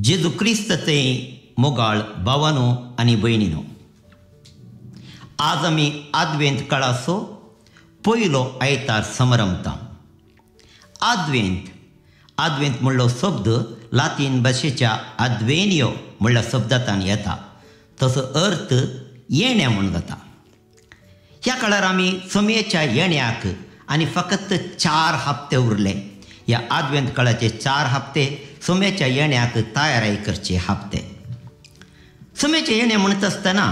जेजू क्रिस्ताचे मोगाळ भावानो आनी भयणीनो, आज आमी आदवेंत काळाचो पयलो आयतार समरमता. आदवेंत आदवेंत म्हणलो शब्द लातीन भाशेच्या आदवेनियो म्हणल्या शब्दांतल्यान येता, तसो अर्थ येण्या म्हूण जाता. ह्या काळार आमी समयेच्या येण्याक आनी फकत 4 हप्ते उरले. ह्या आदवेंत काळाचे 4 हप्ते सोम्याच्या येण्याक तयाराय करचे हप्ते. सोम्याचें येणें म्हणत आसतना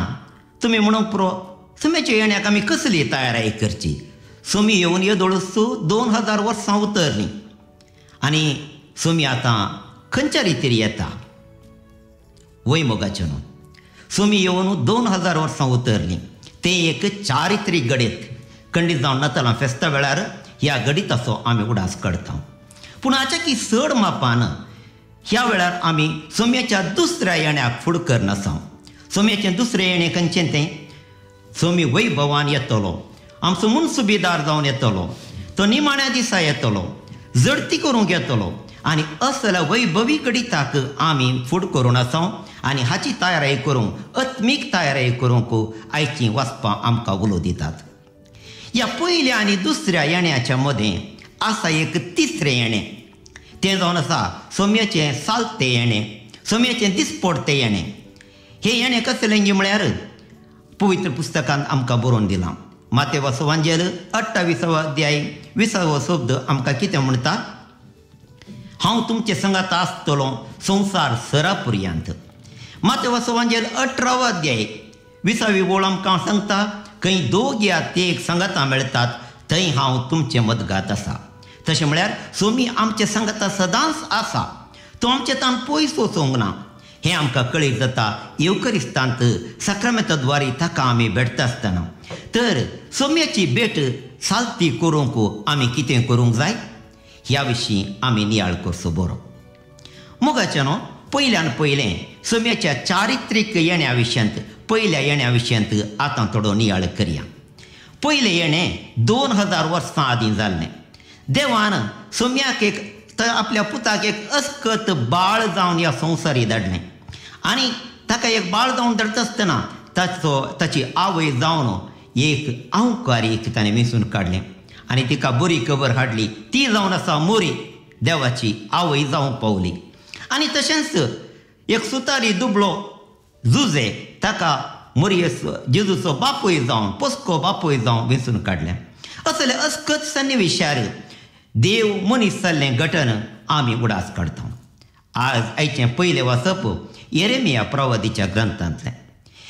तुमी म्हणूंक पुरो, सोम्याच्या येण्याक आमी कसली तयाराय करची? सोमी येवन येदोळसू 2000 वर्सां उतरलीं आनी सोमी आतां खंयच्या रितीर येता? वय मोगाचें न्हू, सोमी येवन 2000 वर्सां उतरलीं. तें एक चारित्रीक घडीत खंडीत जावन नातालां फेस्ता वेळार ह्या घडिताचो आमी उडास काडटा. पूण हाच्या चड मापान ह्या वेळार आमी सोम्याच्या दुसऱ्या येण्याक फुड करनासा. सोम्याचें दुसरें येणें खंयचें? तें सोमी वैभवान येतलो, आमचो मुनसुबीदार जावन येतलो, तो निमाण्या दिसा येतलो, जडती करूंक येतलो आनी असल्या वैभवी घडिताक आमी फुड करून आसा आनी हाची तयाराय करूंक, आत्मीक तयाराय करूंक आयचीं वाचपां आमकां उलो दितात. ह्या पयल्या आनी दुसऱ्या येण्याच्या मदें आसा एक तिसरें येणें, तें जावन आसा सोम्याचें सालतें येणें, सोम्याचें दिसपडतें येणें. हें येणें कसलें म्हळ्यार पवित्र पुस्तकांत आमकां बरोवन दिलां. मातेवाचो वांजेल 28वो अध्याय 20वो शब्द आमकां कितें म्हणटा? हांव तुमचे संगात आसतलो संवसार सरा पर्यंत. मातेवाचो वांजेल 18वो अध्याय 20वी ओळ आमकां सांगता, खंय दोग या ते सांगातां मेळटात थंय हांव तुमचें मदगात आसा. तशें म्हळ्यार सोमी आमचे सांगाता सदांच आसा, तो आमचे तान पयस वचूंक ना. हें आमकां कळीत जाता येवकरिस्तांत साक्रामेंताद्वारे ताका आमी भेटता आसतना. तर सोम्याची भेट सालती करूंक आमी कितें करूंक जाय ह्या विशीं आमी नियाळ करचो बरो. मोगाचें न्हू, पयल्यान पयलें सोम्याच्या चारित्रीक येण्या विशयांत, पयल्या येण्या विशयांत आतां थोडो नियाळ करया. पयलें येणें 2000 वर्सां आदीं जाल्लें. देवान सोम्याक एक आपल्या पुताक एक अस्कत बाळ जावन ह्या संवसारी धाडलें आनी ताका एक बाळ जावन धाडटा आसतना ताचो ताची आवय जावन एक अंवकारी एक ताणें वेंचून काडलें आनी तिका बरी खबर हाडली. ती जावन आसा मोरी, देवाची आवय जावंक पावली. आनी तशेंच एक सुतारी दुबळो जुजे ताका मोरयेस जेजूचो बापूय जावन, पोसको बापूय जावन वेंचून काडलें. असले अस्कत सन्निवेशार देव मनीस जाल्लें घटन आमी उडास काडटा. आज आयचें पयलें वाचप येरेमिया प्रवादीच्या ग्रंथांतलें.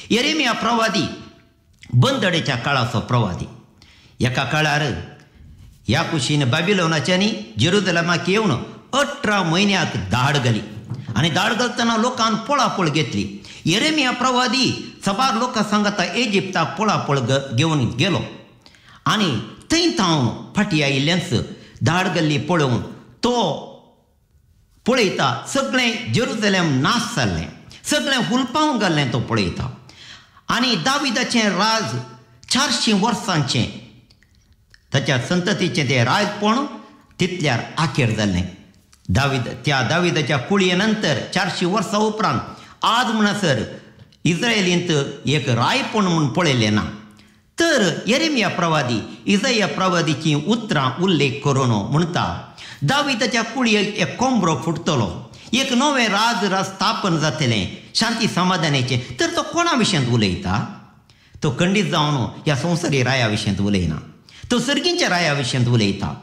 येरेमिया प्रवादी बंदडेच्या काळाचो प्रवादी. एका काळार ह्या कुशीन बाबिलोनाच्यांनी जेरुजलमाक येवन 18 म्हयन्याक धाड घाली आनी धाड घालतना लोकान पळापळ घेतली. येरेमिया प्रवादी साबार लोकां सांगाता इजिप्ताक पळापळ घेवन गेलो आनी थंय थावन फाटीं आयिल्ल्याच धाड घाल्ली पळोवन तो पळयता सगळें जेरुजलेम नाश जाल्लें, सगळें हुलपावन घाल्लें तो पळयता. आनी दाविदाचें राज 400 वर्सांचें, ताच्या संततीचें तें राजपण तितल्यार आखेर जाल्लें. दाविद त्या दाविदाच्या कुळये नंतर 400 वर्सां उपरांत आज म्हणसर इस्रायलींत एक रायपण म्हूण पळयलें ना. तर येरेमिया प्रवादी इजाया प्रवादीचीं उतरां उल्लेख करून म्हणटा, दाविदाच्या कुळयेक एक कोंबरो फुटतलो, एक नवें राज स्थापन जातलें शांती समाधानाचें. तर तो कोणा विशयांत उलयता? तो खंडीत जावन ह्या संवसारी राया विशयांत उलयना, तो सर्गींच्या राया विशयांत उलयता.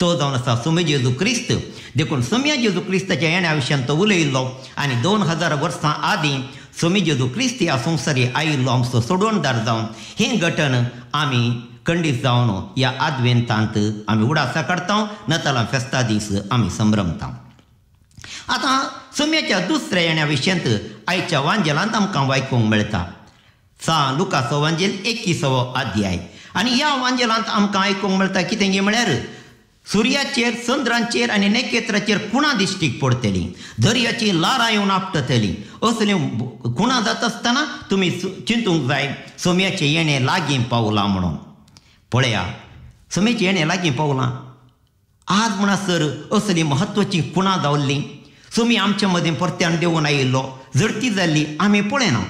तो जावन आसा सोम्या जेजू क्रिस्त. देखून सोम्या जेजू क्रिस्ताच्या येण्या विशयांत तो उलयल्लो आनी 2000 वर्सां आदीं सोमी जेजू क्रिस्त ह्या संवसारी आयिल्लो आमचो सोडवणदार जावन. हें घटन आमी खंडीत जावन ह्या आदवेंतांत आमी उडासा काडटा, नातालां फेस्ता दीस आमी संभ्रमता. आतां सोम्याच्या दुसऱ्या येण्या विशयांत आयच्या वांजेलांत आमकां वायकूंक मेळटा. सा लुकाचो वांजेल 21वो अध्याय आनी ह्या वांजेलांत आमकां आयकूंक मेळटा कितें म्हळ्यार सुर्याचेर, चंद्रांचेर आनी नखेत्राचेर खुणां दिश्टीक पडटलीं, दर्याचीं ल्हारां येवन आपटतलीं. असलीं खुणां जाता आसतना तुमी चिंतूंक जाय सोम्याचें येणें लागीं पावलां म्हणून. पळया, सोम्याचें येणें लागीं पावलां. आज म्हणसर असलीं म्हत्वाचीं खुणां जावल्लीं. सोमी आमचे मदीं परत्यान देंवून आयिल्लो, झडती जाल्ली आमी पळयना.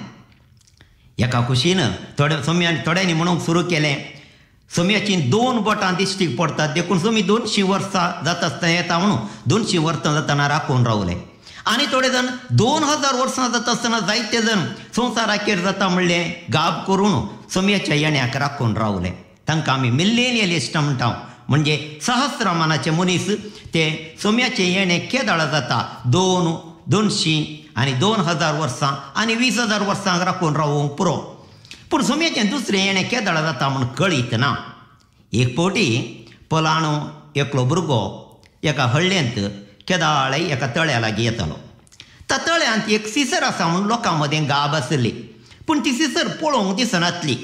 एका खुशीन थोड्या सोम्यान थोड्यांनी म्हणूंक सुरू केलें, सोम्याचीं 2 बोटां दिश्टीक पडटात देखून सोमी 200 वर्सां जाता आसतना येता म्हणून 200 वर्सां जातना राखून रावले. आनी थोडे जाण 2000 वर्सां जाता आसतना जायते जाण संवसाराचेर जाता म्हणलें गाब करून सोम्याच्या येण्याक राखून रावले. तांकां आमी मिलेनियलिस्ट म्हणटा, म्हणजे सहस्रमानाचे मनीस ते सोम्याचें येणें केदाळा जाता 200 आनी 2000 वर्सां आनी 20,000 वर्सांक राखून रावूंक पुरो. पूण सोम्याचें दुसरें येणें केदाळा जाता म्हूण कळीत ना. एक फावटी पलाणो एकलो भुरगो एका हळ्ळेंत केदाळे एका तळ्या लागीं येतालो. त्या तळ्यांत एक सिसर आसा म्हूण लोकां मदें गाब आसली, पूण ती सिसर पळोवंक दिसनासली.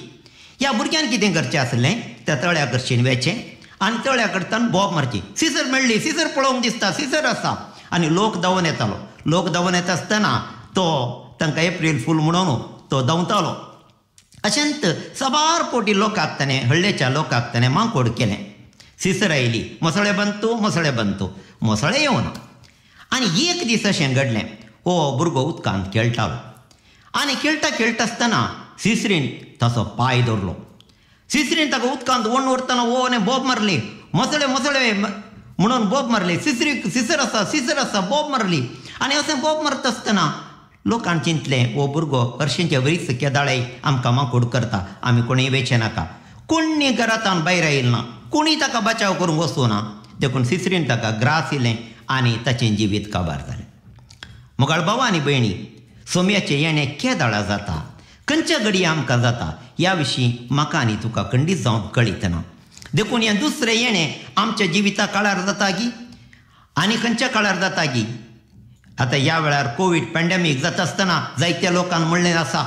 ह्या भुरग्यान कितें करचें आसलें, त्या तळ्या कडशीन वेचें आनी तळ्या कडच्यान बोब मारची, सिसर मेळ्ळी, सिसर पळोवंक दिसता, सिसर आसा. आनी लोक धांवून येतालो. लोक धांवून येता आसतना तो तांकां एप्रील फूल म्हणून तो धांवतालो. अशेंच साबार कोटी लोकांक ताणें, हळ्ळेच्या लोकांक ताणें मांकोड केलें. सिसर आयली, मसळे बांदतो, मसळे बांदतो, मसळे येवना. आनी एक दीस अशें घडलें, हो भुरगो उदकांत खेळटालो आनी खेळटा खेळटा आसतना सिसरीन ताचो पांय धरलो. सिसरीन ताका उदकांत ओडून व्हरतना हो आनी बोब मारली, मसळे मसळे म्हणून बोब मारली, सिसरी सिसर आसा, सिसर आसा, बोब मारली. आनी अशें बोब मारता आसतना लोकान चिंतलें, हो भुरगो हरशींचे वरीच केदाळे आमकां माकोड करता, आमी कोणीय वेचें नाका. कोणी घरांत भायर आयल ना, कोणी ताका बचाव करूंक वचूं ना, देखून सिसरीन ताका ग्रास इलें आनी ताचें जिवीत काबार जालें. मोगाळ भाव आनी भयणी, सोम्याचें येणें केदाळा जाता, खंयच्या घडये आमकां जाता ह्या विशीं म्हाका आनी तुका खंडीत जावन कळीत ना. देखून हें दुसरें येणें आमच्या जिविता काळार जाता गी आनी खंयच्या काळार जाता गी. आतां ह्या वेळार कोवीड पॅन्डेमीक जाता आसतना जायत्या लोकांक म्हणलें आसा,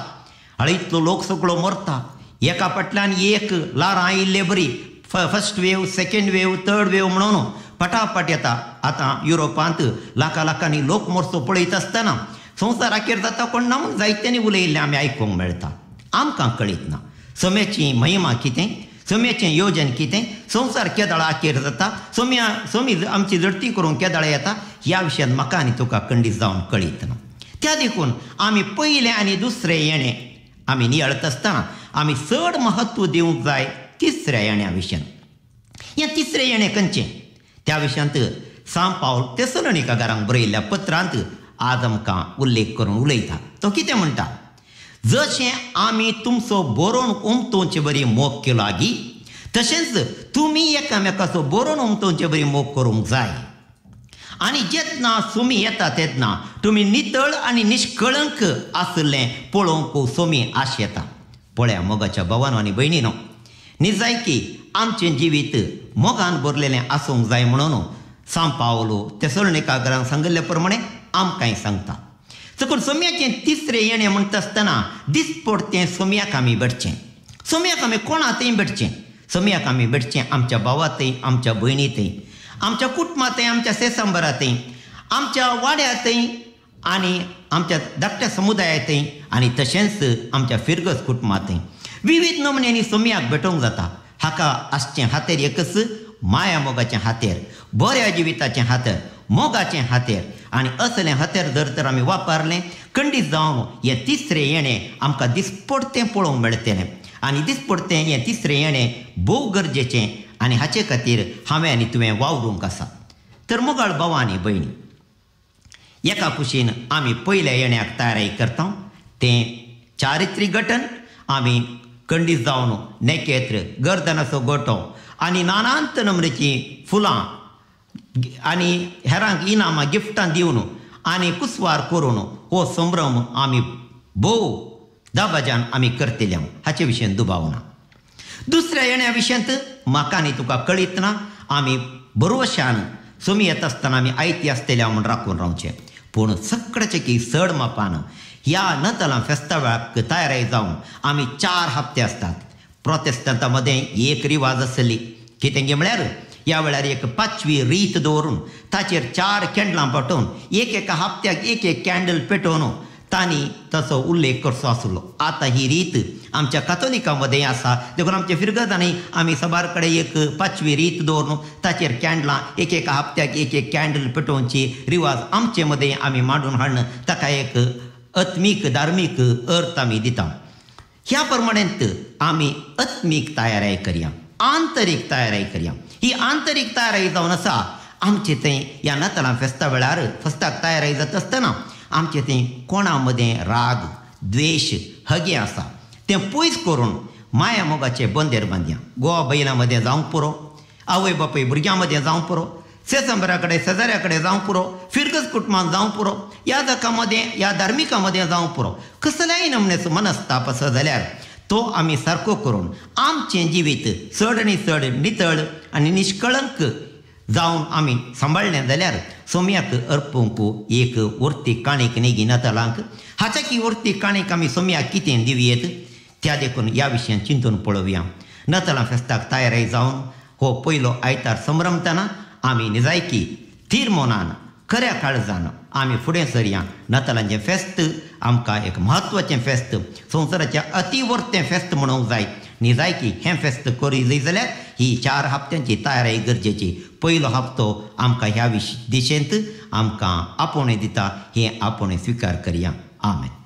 हळी इतलो लोक सगळो मरता, एका फाटल्यान एक ल्हारां आयिल्ले बरी, first wave, second wave, third wave म्हणून पटापट येता. आतां युरोपांत लाखां लाखांनी लोक मरचो पळयत आसतना संवसाराचेर जाता कोण ना म्हूण जायत्यांनी उलयिल्लें आमी आयकूंक मेळटा. आमकां कळीत ना सोम्याची महिमा कितें, सोम्याचें योजन कितें, संवसार केदाळाचेर जाता, सोम्या सोमी आमची झडती करूंक केदाळा येता ह्या विशयान म्हाका आनी तुका खंडीत जावन कळीत ना. त्या देखून आमी पयलें आनी दुसरें येणें आमी नियाळत आसतना आमी चड म्हत्व दिवंक जाय तिसऱ्या येण्या विशयान. हें तिसरें येणें खंयचें त्या विशयांत सांत पावल तेसलोनिकारांक बरयिल्ल्या पत्रांत आज आमकां उल्लेख करून उलयता. तो कितें म्हणटा, जशें आमी तुमचो बरोवन उमतोवचे बरी मोग केलो आगी, तशेंच तुमी एकामेकाचो बरोवन उमतोवचे बरी मोग करूंक जाय. आनी जेन्ना सोमी येता तेन्ना तुमी नितळ आनी निश्कळंक आसलें पळोवंक सोमी आश येता. पळया मोगाच्या भावानो आनी भयणीनो, निजायकी आमचें जिवीत मोगान भरलेलें आसूंक जाय म्हणून सांत पावलो तेसलोनिकारांक सांगिल्ले प्रमाणे आमकांय सांगता. देखून सोम्याचें तिसरें येणें म्हणटा आसतना दिसपडतें सोम्याक आमी भेटचें, सोम्याक आमी कोणातय भेटचें, सोम्याक आमी भेटचें आमच्या भावातय, आमच्या भयणीतय, आमच्या कुटुंबातय, आमच्या सेसंबरातय, आमच्या वाड्यातय आनी आमच्या धाकट्या समुदायांतय आनी तशेंच आमच्या फिरगज कुटुंबातय विविध नमुन्यांनी सोम्याक भेटोवंक जाता. हाका आसचें हातेर एकच माया मोगाचें हातेर, बऱ्या जिविताचें हातेर, मोगाचें हातेर. आनी असलें हातेर जर तर आमी वापरलें खंडीत जावन हें तिसरें येणें आमकां दिसपडतें पळोवंक मेळटलें. आनी दिसपडतें हें तिसरें येणें भोव गरजेचें आनी हाचे खातीर हांवें आनी तुवें वावरूंक आसा. तर मोगाळ भाव आनी भयणी, एका कुशीन आमी पयल्या येण्याक तयारी करता तें चारित्रीक घटन आमी खंडीत जावन नेकेत्र, गर्दनाचो गोटो आनी नानांत नमरेचीं फुलां आनी हेरांक इनामां गिफ्टां दिवन आनी कुसवार करून हो संभ्रम आमी भोव दबाज्यान आमी करतले हाचे विशयन दुबाव ना. दुसऱ्या येण्या विशयांत म्हाका आनी तुका कळीत ना, आमी बरोवशान सोमी येता आसतना आमी आयती आसतले म्हूण राखून रावचें. पूण सगळ्याचे की चड मापान ह्या नतालां फेस्ता वेळाक तयारी जावन आमी 4 हप्ते आसतात. प्रोटेस्टंटा मदें एक रिवाज आसली कितें गे म्हळ्यार ह्या वेळार एक पाचवी रीत दवरून ताचेर 4 कॅन्डलां पेटोवन एक एका हप्त्याक एक एक कॅन्डल पेटोवन तांणी ताचो उल्लेख करचो आसलो. आतां ही रीत आमच्या कातोलिकां मदें आसा. देखून आमच्या फिरगजांनी आमी सबार कडेन एक पाचवी रीत दवरून ताचेर कॅन्डलां एक एक हप्त्याक एक एक कॅन्डल पेटोवची रिवाज आमचे मदें आमी मांडून हाडून ताका एक आत्मीक धार्मीक अर्थ आमी दिता. ह्या प्रमाणेंत आमी आत्मीक तयाराय करया, आंतरीक तयाराय करया. ही आंतरीक तयाराय जावन आसा आमचे थंय ह्या नातालां फेस्ता वेळार फेस्ताक तयाराय जाता आसतना आमचे थंय कोणा मदें राग द्वेश हगे आसा तें पयस करून माया मोगाचे बंदेर बांदया. गोवा बैलां मदें जावंक पुरो, आवय बापूय भुरग्यां मदें जावंक पुरो, शेजंबरा कडेन शेजाऱ्या कडेन जावंक पुरो, फिरगज कुटुंबान जावंक पुरो, ह्या जाका मदें ह्या धार्मिकां मदें जावंक पुरो. कसल्याय नमनेचो मनस्ताप आसा जाल्यार तो आमी सारको करून आमचें जिवीत चड आनी चड नितळ आनी निश्कळंक जावन आमी सांबाळ्ळें जाल्यार सोम्याक अर्पूंक एक वर्ती काणीक न्ही नातालांक हाच्याकी वर्ती काणीक आमी सोम्याक कितें दिवयेत त्या देखून ह्या विशयान चिंतून पळोवया. नातालां फेस्ताक तयाराय जावन हो पयलो आयतार संभ्रमतना आमी निजायकी थीर मनान खऱ्या काळजान आमी फुडें सरया. नातालांचें फेस्त आमकां एक म्हत्वाचें फेस्त, संवसाराचें अतिवर्तें फेस्त म्हणूंक जाय. निजायकी हें फेस्त करी जाय जाल्यार ही 4 हप्त्यांची तयारी गरजेची. पयलो हप्तो आमकां ह्या दिशेंत आमकां आपोवणें दिता, हें आपोवणें स्विकार करया. आमेन.